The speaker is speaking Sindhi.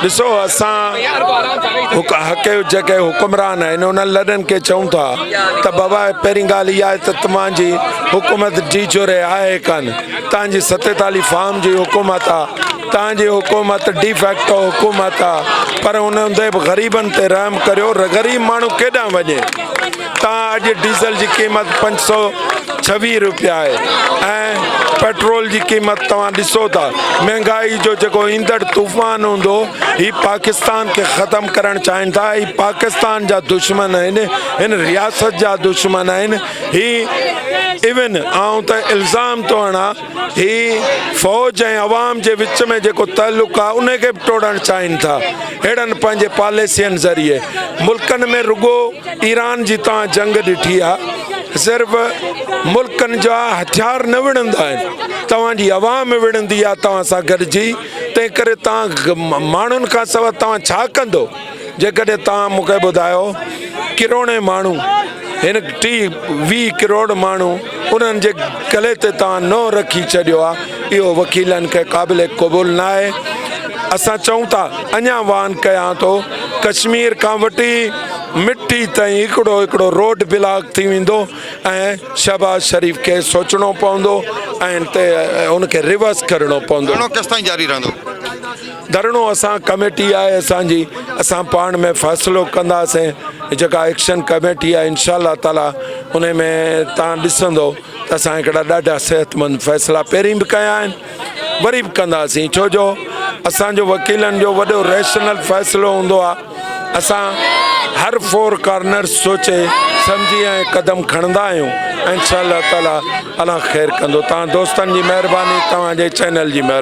ڏسو اسان حق جيڪي حڪمران آهن انهن لڏن کي چئون ٿا ته بابا پهرين ڳالهه اها آهي ته توهان جي حڪومت ڊي جوري آهي ڪانه توهان جي 47 فارم جي حڪومت آ توهان جي حڪومت ڊي فيڪٽو حڪومت آ پر ان هوندي به غريبن تي رحم ڪريو غريب ماڻهو ڪيڏانهن وڃي تان اڄ ڊيزل جي قيمت 526 روپيا آهي ۽ پيٽرول جي قيمت توهان ڏسو ٿا مهنگائي جو جيڪو ايندڙ طوفان هوندو هي پاڪستان کي ختم ڪرڻ چاهين ٿا هي پاڪستان جا دشمن آهن هن رياست جا دشمن آهن هي ايون آئون ته الزام ٿو هڻان هي فوج ۽ عوام جي وچ ۾ جيڪو تعلق آهي ان کي به ٽوڙڻ چاهين ٿا اهڙن پنهنجي پاليسين ذريعي ملڪن ۾ رڳو ايران جي توهان جنگ ڏٺي آهي صرف ملڪن جا هٿيار نه وڙهندا آهن توهان جي عوام وڙهندي آهي توهان سان گڏجي تنهن ڪري توهان ماڻهن کان سواء توهان ڇا ڪندو جيڪڏهن توهان مون کي ٻڌايو ڪروڙين ماڻهو هن ٽيهه 20 ڪروڙ ماڻهو انهن جي گلي تي توهان نوح رکي ڇڏيو آهي اهو وڪيلن کي قابل قبول نه آهي اسان چئون ٿا اڃا وان ڪيان ٿو ڪشمير کان وٺي مٺي تائين هڪڙو هڪڙو روڊ بلاڪ ٿي ويندو ۽ شهباز شريف کي سوچڻو پوندو ۽ ان کي ريورس ڪرڻو پوندو. ڌرڻو ڪيستائين جاري رهندو؟ ڌرڻو اسان ڪميٽي آهي اسان جي اسان پاڻ ۾ فيصلو ڪنداسين جيڪا ايڪشن ڪميٽي آهي انشاء الله تعالي ان ۾ تان ڏسندو ته اسان هڪڙا ڏاڍا صحتمند فيصلا پهرين به ڪيا آهن وري به ڪنداسين ڇو جو اسان جو وڪيلن جو وڏو ريشنل فيصلو هوندو آهي اسان هر فور ڪارنر سوچي سمجهي ۽ قدم کڻندا آهيون انشاء الله تعالي الله خير ڪندو توهان دوستن جي مهرباني توهان جي چينل جي مهرباني.